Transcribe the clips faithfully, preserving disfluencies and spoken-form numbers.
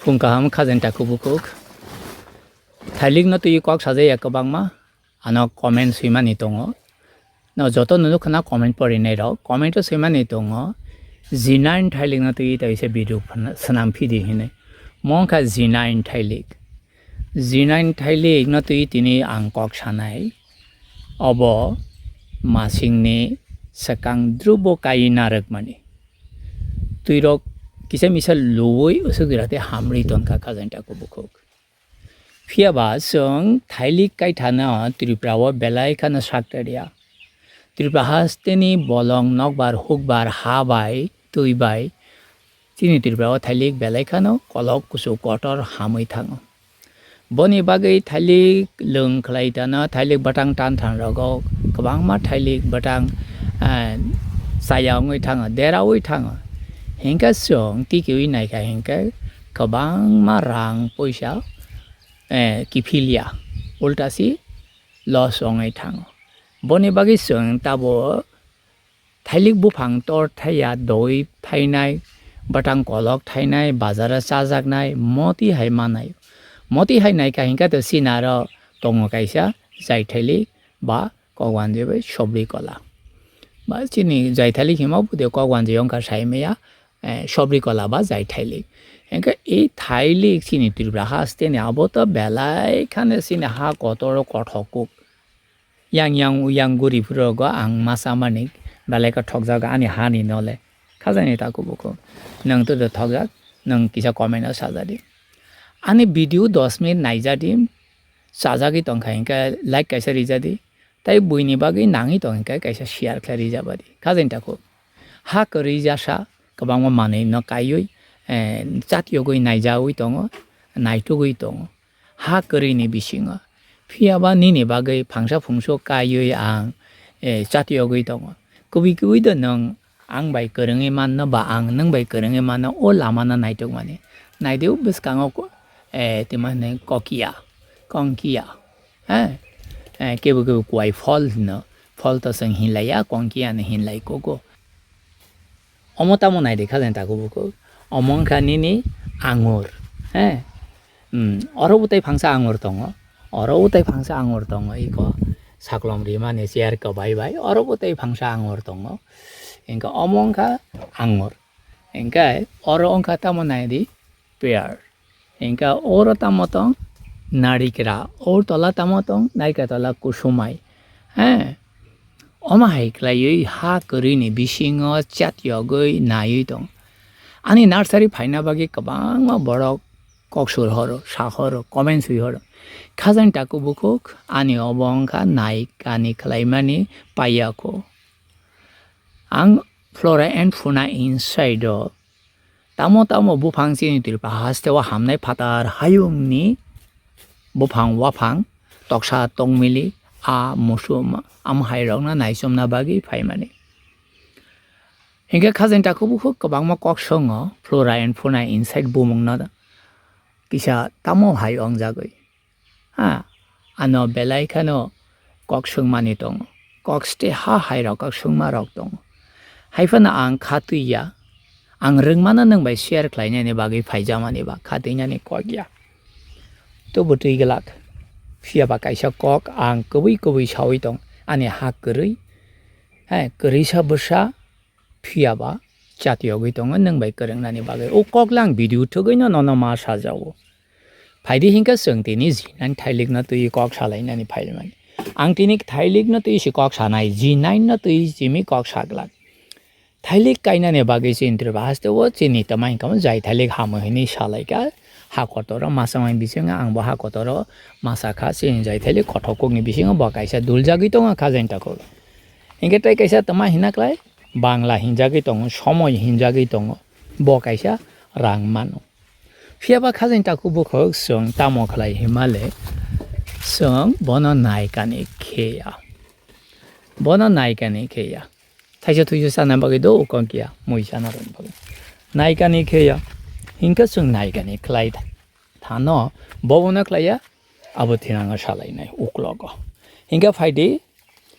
Phung kaham khajani takhuk bukhuk. Thailik no twi kok sajaya kwbangma. Ano comment swimani tongo. No joto no nukha na comment porinai rok. Comment o swimani tongo. G nine thailik no twi tawisa video phana-, swnam phidi hinwi. Mongkha G nine thailik. G nine thailik no twi tini ang kok sanai. Obo masingni swkang drubo kai narwkmani. Twirok kisa misa luwi usuk jora tei hamri tonkha khajani takhuk bukhuk. Phiya ba chwng thailik kaithano Tripura o belai khano sak rwya. Tripura hasteni bolong nokbar hukbar ha bai twi bai chini Tripura o thailik belai khano kolok kuchuk kotor hamwi thango. Boni bagwi thailik lwng khlai tano, thailik bwtang tan than rogo kwbangma thailik bwtang, eh, chaya wngwi thango, dera wi thango. Hinkhe chwng tikiwi naikha hinkhe kwbangma rang puisa, eh, kiphilya, ulta si loss wngwi thango. Boni bagwi chwng tabo thailik buphang tor thaiya, doi thainai, bwtang kolok thainai, bazaro chajaknai, moti hai manai. Moti hai naikha hinkhe to sinaro tongo kaisa jai thailik ba kok wanjwi bai sobri kola. Ba chini jai thailik hima bude kok wanjwi wngkha sai maya, eh, sobri kola ba jai thailik. Hinkhe i thailik chini Tripura hasteni abo to belai khane chini ha kotor o kothok kuk. Yang yang uyang guri phuru rogo ang masa mani belai khe thokjago ani hani nole. Khajani takhuk bukhuk. Nwng to thokjak, nwng kisa comment o sajadi. Ani video dos minute naijadi, chajagwi tongkha hinkhe like kaisa rijadi. Tai buini bagwi nangwi tong hinkhe kaisa share khlai rijabadi. Khajani takhuk. Ha kwrwi jasa kwbangma manwi no kaiwi, eh, chat yogwi naijawi tongo, naitugwi tongo. Ha kwrwini bisingo. Phiya ba nini bagwi phangsa phungso kaiwi ang, eh, chat yogwi tongo. Kubui kubui do nwng ang bai kwrwngwi manno ba ang nwng bai kwrwngwi manno o lamano naitukmani. Naidi o bwskango ko-, eh, twi mani kokiya, kongkiya. Eh, eh, kebo kebo kuai phol hino. Phol to chwng hinlaiya, kongkiya no hinlai kugo. Omo tamo naidi khajani takhuk bukhuk. Omo wngkha nini angur. He. Hmm, oro bo tei phangsa angur tongo. Oro bo tei phangsa angur tongo iko. Saklom rimani chair kwbai bai. Oro bo tei phangsa angur tongo. Hinkhe omo wngkha angur. Hinkhe oro wngkha tamo naidi pear. Hinkhe oro tamo tong narikra, o tola tamo tong narikra tola kusumai. He. Omo hai khlaiwi ha kwrwini bisingo chat yogwi naiwi tong. Ani nursery phaina bagwi kwbangma borok kok sur horo, sa horo, comment swi horo. Khajani takhuk bukhuk ani obo wngkha naikani khlaimani paiyakho. Ang Flora and Fauna inside o tamo tamo buphang chini Tripura haste o hamnai phatar hayungni buphang waphang toksa tongmili a musu ma-, amhairokno naichomna bagwi phaimani. Hinkhe khajani takhuk bukhuk kwbangma kok songo Flora and Fauna inside bumungno kisa tamo hai ongjagwi. Ha, ano belai kheno kok swngmani tongo. Kok ste ha hai rok kok swngma rok tongo. Hai phano ang kha twi ya. Ang rwngmano nwng bai share khlainani bagwi phaijamani ba kha twinani kok ya. Tobo twi glak. Phiya ba kaisa kok ang kwbwi kwbwi sawi tong. Ani ha kwrwi. Hai, kwrwisa bwsa. Phiya ba chat yogwi tongo nwng bai kwrwngnani bagwi. O kok le ang video thwgwino nono ma sajago. Phaidi hinkhe chwng tini G nine thailikno twi kok salainani phaimani. Ang tini thailikno twi se kok sanai, G nine no twi simi kok saglak. Thailik kainani bagwi chini Tripura haste o chini tama hinkhe jai thailik hamo hinwi salaikha. Ha kotoro masa mai bisingo ang bo ha kotoro masa kha chini jai thailik kothok kokni bisingo bo kaisa duljagwi tongo khajani takhuk. Hinkhe tei kaisa tama hina klai Bangla hinjagwi tongo, somoi hinjagwi tongo. Bo kaisa rang mano. Phiya ba khajani takhuk bukhuk chwng tamo khlai himale chwng bono naikani kheya. Bono naikani kheya. Thaisa thuisa sana bagwi do ukon kiya, mui sana rwna bagwi. Naikani kheya. Hinkhe chwng naikani khlai tha-, thano, bobono khlaiya, abo thinango salainai uklogo. Hinkhe phaidi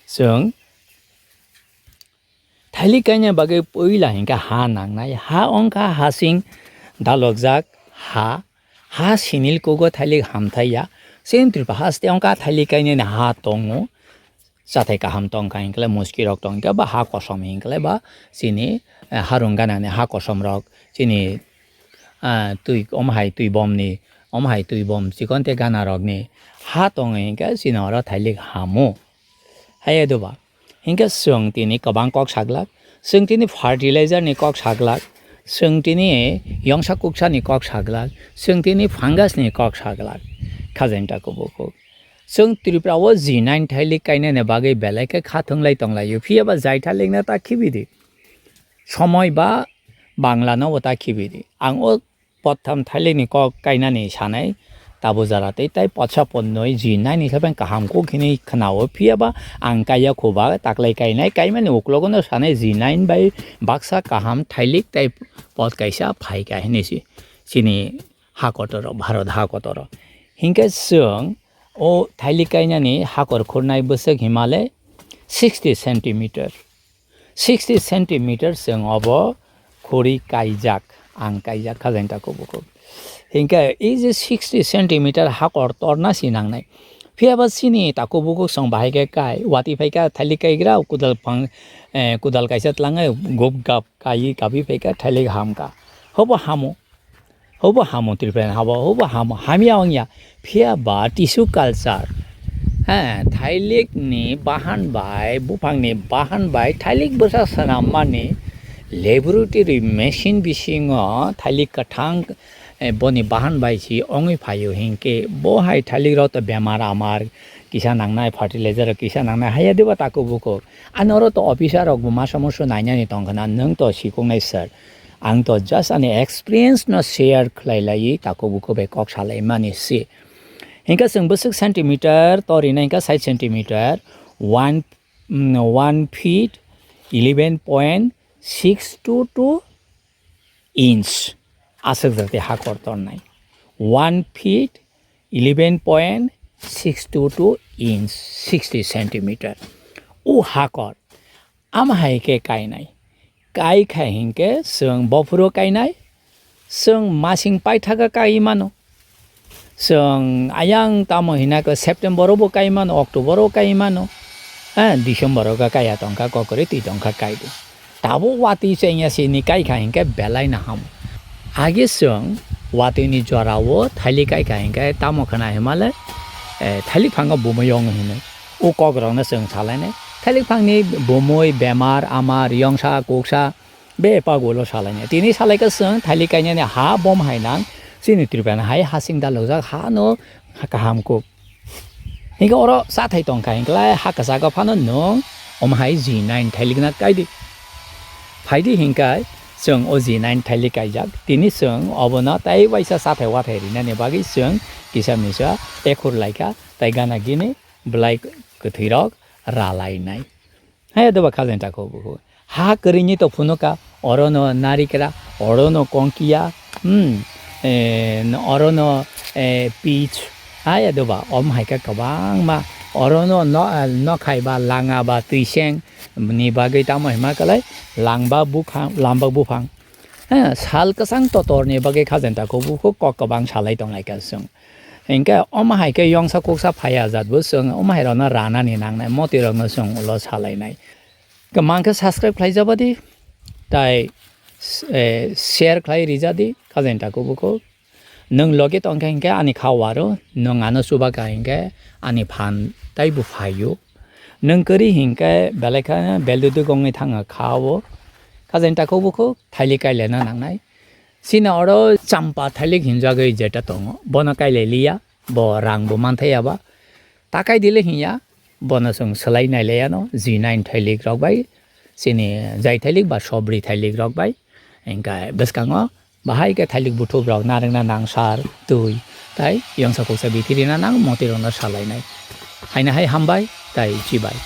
chwng Thailik kaina bagwi puila hinkhe ha nangnai. Ha wngkha hasing dalokjak ha, Ha sinil kugo thailik hamthai ya. Chini Tripura haste wngkha thailik kainani ha tongo. Chathai kaham tongkha hinkhe muski rok tongkha ba ha kosom hinkhe ba chini, eh, harung ganani ha kosom rok chini, ah, twi, omo hai twi bomni, omo hai twi bom chikon tei gana rokni ha tongo hinkhe chini oro thailik hamo. Haiya doba. Hinkhe chwng tini kwbang kok saglak, chwng tini fertilizer ni kok saglak, chwng tini yongsa kuksa ni kok saglak, chwng tini fungus ni kok saglak. Khajenta kubukuk. Chwng Tripura o G nine thailik kainani bagwi belai khe kha thwnglai tonglaio, phiya ba jai thailik na ta khibi di. Somoi ba Bangla no bo ta khibi di. Ang o potham thailik ni kok kainani sanai tabo jara tei tai potsa ponnoi G nine ni sabai kaham kok hini khwnao, phiya ba ang kaiya khuba taklai kainai kaimani uklogo no sanai G nine bai baksa kaham thailik tai pot kaisa phaika hini si chini ha kotoro, Bharat ha kotoro. Hinkhe chwng o thailik kainani hakor khurnai bwswk himale sixty centimeter. Sixty centimeter chwng obo khuri kaijak, ang kaijak khajani takhuk bukhuk. Hinkhe ei je sixty centimeter hakor torna si nangnai. Phiya ba chini takhuk bukhuk chwng bahai khe kai, watwi phai kha thailik kaigra, kudal phang, eh, kudal kaisa tlangnai, gup gap kaiwi kabwi phai kha thailik ham kha. Hobo hamo. Hobo hamo Tripura ni habo, hobo hamo, hamya wngya. Phiya ba tissue culture. Ha, thailik ni bahan bai, buphang ni bahan bai, thailik bwsa swnam mani laboratory machine bisingo thailik kwthang, eh, boni bahan bai si wngwi phaio hinkhe bo hai thailik rok to bemar amar kisa nangnai, fertilizer rok kisa nangnai, haiya diba takhuk bukhuk. Ani oro to officer rok bo ma somoso nainani tongkha na, nwng to sikoknai sir. Ang to just ani experience no share khlai lai takhuk bukhuk bai kok salai mani si. Hinkhe chwng bwswk centimeter to rina hinkhe side centimeter, one, mm, one feet eleven point six two two inch aswk jati hakor tornai. One feet eleven point six two two inch, sixty centimeter. O hakor. Ama hai khe kainai. Kai kha hinkhe chwng bophuro kainai, chwng masing paithaga kai mano. Chwng ayang tamo hina khe September o bo kai mano, October o kai mano, eh, December o khe kaiya tongkha, kokrwi twi tongkha kai di. Tabuk watwi chengya sini kai kha hinkhe belai no hamo. Age chwng watwi ni jora o thailik kai kha hinkhe tamo khna himale, eh, thailik phango bumui ong hinwi. O kok rok no chwng salainai. Thailik phangni bumui, bemar, amar, yongsa, kuksa, be pagulo salainai. Tini salaikha chwng thailik kainani ha bom hai nang chini Tripura ni hai hasing dalokjak ha no kaham kuk. Hinkhe oro chathai tongkha hinkhe ha kwchak o phano nwng omo hai G nine thailik na kaidi. Phaidi hinkhe chwng o G nine thailik kaijak. Tini chwng obono tai waisa chathai wathai rinani bagwi chwng kisa misa ekhur laikha tai gana gini bwlai kwthwirok ralainai. Hai doba khajani takhuk bukhuk. Ha kwrwini to phunuka, orono narikra, orono kongkiya, hmm, eh, orono, eh, peach. Hai doba, om hai khe kwbangma, orono no, eh, nokhai ba, langa ba, twiseng ni bagwi tamo hima kwlai, langba buphang, lamba buphang. Eh, sal kwchang totorni bagwi khajani takhuk bukhuk kok kwbang salai tonglai kha chwng. Hinkhe omo hai khe yongsa kuksa phaiya jat bo chwng omo hai rokno ranani nangnai, moti rokno chwng ulo salainai. Kwmang khe subscribe khlai jabadi, tai, eh, share khlai rijadi, khajani takhuk bukhuk. Nwng logi tongkha hinkhe ani kha waro, nwng ano chubakha hinkhe ani phan taibo phaio. Nwng kwrwi hinkhe belai kha beldudu gongwi thangkha kha o. Khajani takhuk bukhuk thailik kailena nangnai. Chini oro champa thailik hinjagwi jeta tongo, bono kailai liya, bo rang bo manthai ya ba. Ta kai dile hinya, bono chwng swlai nai le ano, G nine thailik rok bai, chini jai thailik ba sobri thailik rok bai, hinkhe bwskango bahai khe thailik buthuk rok narwkna nang sar twi, tai yongsa kuksa bithi rina nang moti rokno salainai. Haino hai hambai, tai chibai.